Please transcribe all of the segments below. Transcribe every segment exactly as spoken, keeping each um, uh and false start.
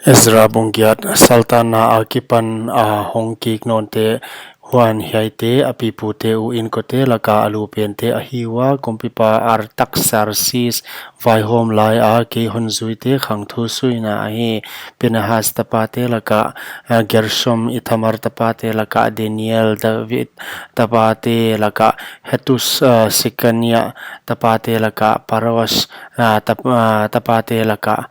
Ezra bung giat. Saltanna akipan a hong kik nawnte, huan hiaite a pipute uh inkote laka a lupente ahi ua, kumpipa Artaxerxes vaihawm laia kei hon zuite khangthu suina ahi. Pinehas tapate laka, a, Gershom, Ithamar tapate laka Daniel, David tapate laka Hatus, a, Sekania tapate laka Parosh, a, tap-, a, tapate laka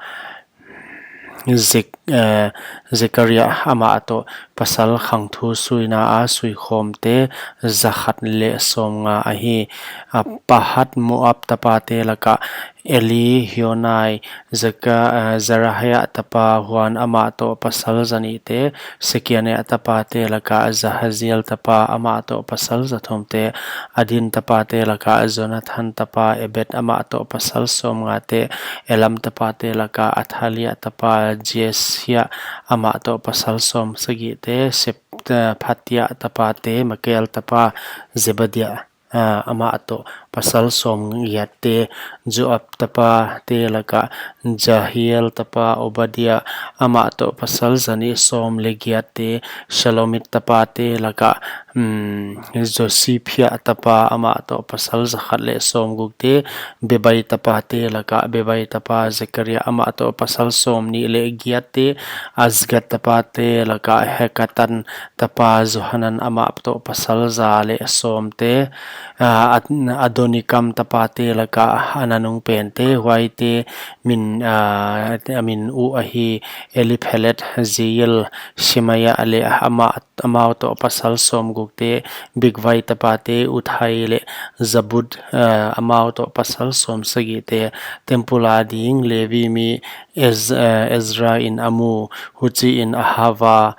Zek-, eh, Zekaria, amah toh pasal khangthu suina a suikhawmte zakhat leh sawmnga ahi. A, Pahat-Moab tapate laka Elihoenai, Zeka-, eh, Zerahia tapa, huan amah toh pasal zanihte, Sekania tapate laka Jahaziel tapa, amah toh pasal zathumte, Adin tapate laka Jonathan tapa Ebed, amah toh pasal sawmngate, Elam tapate laka Athalia tapa Jeshia, amah toh pasal sawmsagihte, Sephatia tapate Michael tapa Zebadia, a, amah toh pasal sawmgiatte, Joab tapate laka Jehiel tapa Obadia, amah toh pasal zanih sawm leh giatte, Shelomit tapate laka, um, Joshiphia tapa, amah toh pasal zakhat leh sawmgukte, Bebai tapate laka Bebai tapa Zekaria, amah toh pasal sawmnih leh giatte, Azgad tapate laka Hakatan tapa Johanan, amah toh pasal za leh sawmte, a, Ad-, Adonikam tapate laka a nanungpente, huaite min, a, a min uh ahi, Eliphelet, Jeiel, Shemaia leh amah, amau toh pasal sawmgukte, Bigvai tapate Uthai leh Zabud, a, amau toh pasal sawmsagihte. Tempul a ding Levi mi Ez-, a, Ezra in a mu, huchiin a hava,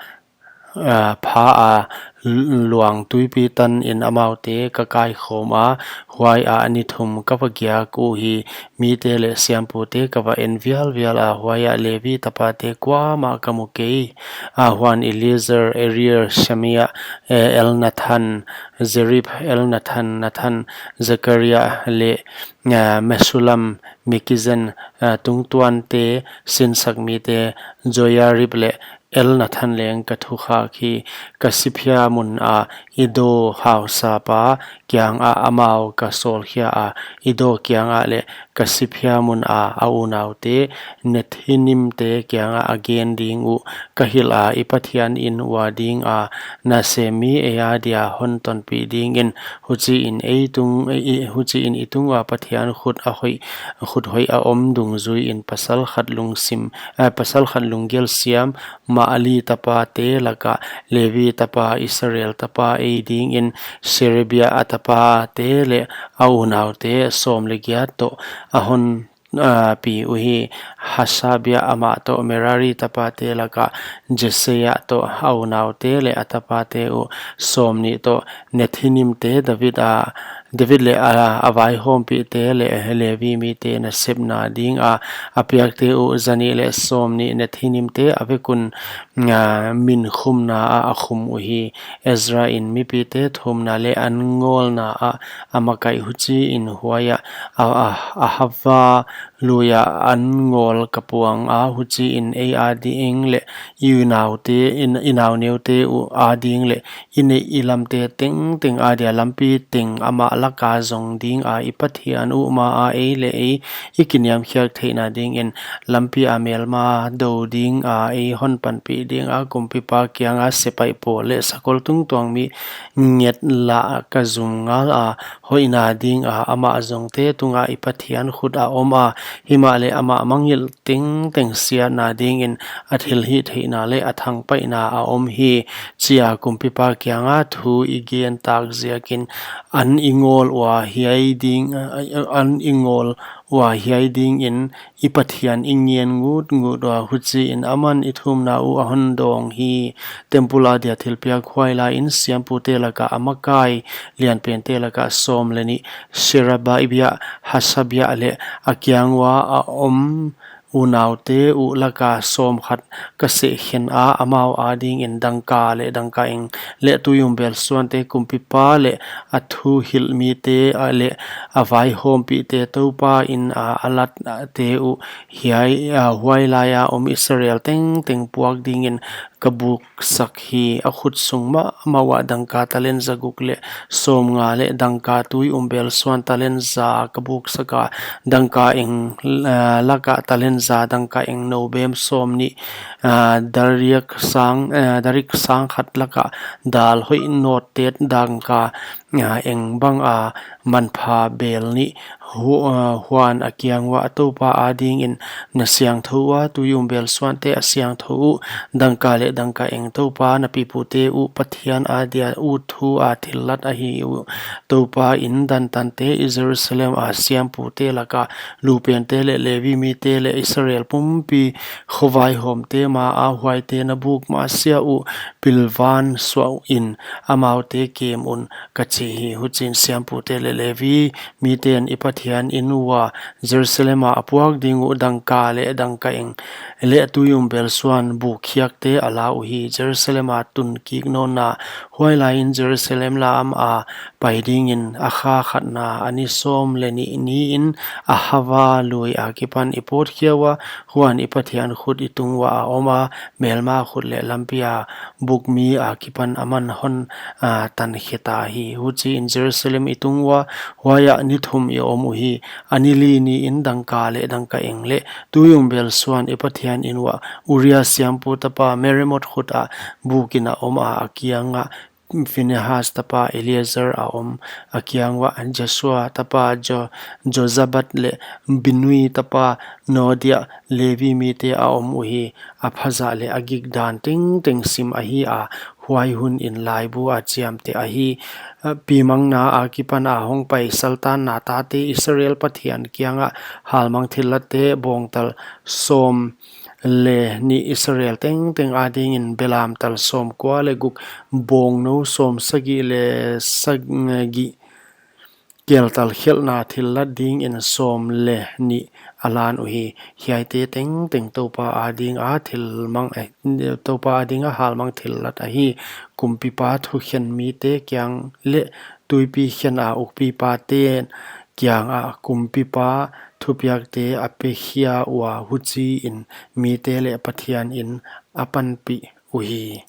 a, pha a, l-, luang tuipi tanin amaute ka kaikhawm a, huaia ni thum ka va giak uhi. Mite leh siampute ka va en vialvial a, huaia Levi tapate kuamah ka mu kei. A, huan Eliezer, Ariel, Shemia, e, Elnathan, Jarib, Elnathan, Nathan, Zekaria leh, a, Mesulam, Mikizen, a, tungtuante, sinsak mite, Joiarib leh Elnathan leng ka thukhak hi. Ka siphia muna Iddo hausapa kianga amau ka sawlkhia a, Iddo kianga leh ka siphia muna a unaute, Nethinimte kianga a gen ding uh ka hilh a, i Pathian in ua dinga nasem mi ei adia hon tonpih dingin, huchiin ei tung, i, huchiin i tunga Pathian khut a hoih, khut hoih a om dungzuiin pasal khat lungsim, eh, pasal khat lunggel siam, Mahli tapate laka Levi tapa Israel tapa ei dingin, Sherebia a tapate leh a unaute sawm leh giat toh a hon, a, pi uhi. Hashabia amah toh Merari tapate laka Jesaia toh a unaute leh a tapate uh sawmnih toh Nethinimte, David a, David leh a, a vaihawmpihte leh Levi mite nasepna dinga a piakte uh zanih leh sawmnih Nethinimte a vek un, a, min khumna ah a khum uhi. Ezra in mipite thumna leh an ngawlna ah a makaih, huchiin huaia a, a, a hava luia an ngawl ka puang a, huchiin ei ading leh i unaute, i, i nauneute uh ading leh i neih i lamte tengteng adia lampi teng amah laka zong dinga i Pathian uh maa ei leh ei i kiniamkhiak theihna dingin, lampia melma do dinga ei hon panpih dinga kumpipa kianga sepaih pawl leh sakol tungtuang mi nget lah ka zum ngala, hoihna dinga amah zongte tunga i Pathian khut a om a, himahleh amah mangngilh tengteng siatna dingin a thilhihtheihna leh a thangpaihna a om hi, chia kumpipa kianga thu i gen tak ziakin, an i ngawl ua hiai ding, an i ngawl ua hiai dingin i Pathian i ngen ngutngut ua, huchiin aman i thumna uh a hon dawng hi. Tempul adia thilpiak huai laiin siampute laka a makai lianpente laka sawm leh nih, Sherebia, Hashabia leh a kiang ua a om unaute uh laka sawmkhat ka sehkhen a, amau adingin dangka leh dangkaeng leh tuiumbelsuante, kumpipa leh a thuhilh mite, a leh a vaihawmpihte, Toupa in a, a latte uh, hiai, a, huai laia om Israel tengteng puak dingin ka buksak hi. A khut sung mahmah uah dangka talent zaguk leh sawmnga leh dangka tuiumbelsuan talent za ka buksak a, dangkaeng, a, laka talent za, dangkaeng noubem sawmnih, a, darik sang, a, darik sangkhat laka dal hoih nawttet, dangka, a, eng banga manpha bel nih, hu-, a, huan a kiang uah, Toupa adingin na siangthou ua, tuiumbelsuante a siangthou uh, dangka leh dangkaeng Toupa na pipute uh Pathian adia ut thu a thillat ahi uh. Toupa in dantante, Jerusalem a siampute laka lupente leh Levi mite leh Israel pumpi khovaihawmte maa huaite na buk mahsia uh pilvan suahin amaute kem un, ka chi hi. Huchiin siampute leh Levi miten i Pathian in ua Jerusalem a a puak ding uh dangka leh dangkaeng leh tuiumbelsuan bukkhiakte a la uhi. Jerusalem a tun kik nawnna. Huai laiin Jerusalem lam a pai dingin a kha khatna a ni sawm leh nih niin Ahava lui akipan i pawtkhia ua, huan i Pathian khut i tung uah a om a, melma khut leh lampi a bukmi akipan aman hon, a, tankhe ta hi. Huchiin Jerusalem i tung ua, huaiah ni thum i om uhi. A ni li niin dangka leh dangkaeng leh tuiumbelsuan i Pathian in uah Uria siampu tapa Meremot khut ah bukin a om a, a kiangah Phinehas tapa Eleazar a om, a kiang uah Jesua tapa Jo-, Jozabad leh Binui tapa Nodia, Levi mite a om uhi. A phazah leh a gik dan tengteng sim ahi a, huai hunin laibu a chiamteh ahi. Pimangna akipan a hongpai saltanna tate, Israel Pathian kiangah halmang thillatte bawngtal sawm leh nih, Israel tengteng adingin belamtal sawmkua leh guk, bawngnou sawmsagih leh sagih, keltal khelhna thillat dingin sawm leh nih a lan uhi. Hiaite tengteng Toupa adinga thilmang, eh, Toupa adinga halmang thillat ahi. Kumpipa thukhen mite kiang leh tuipi khen a ukpipate kiangah kumpipa thupiakte a pekhia ua, huchiin mite leh Pathian in a panpih uhi.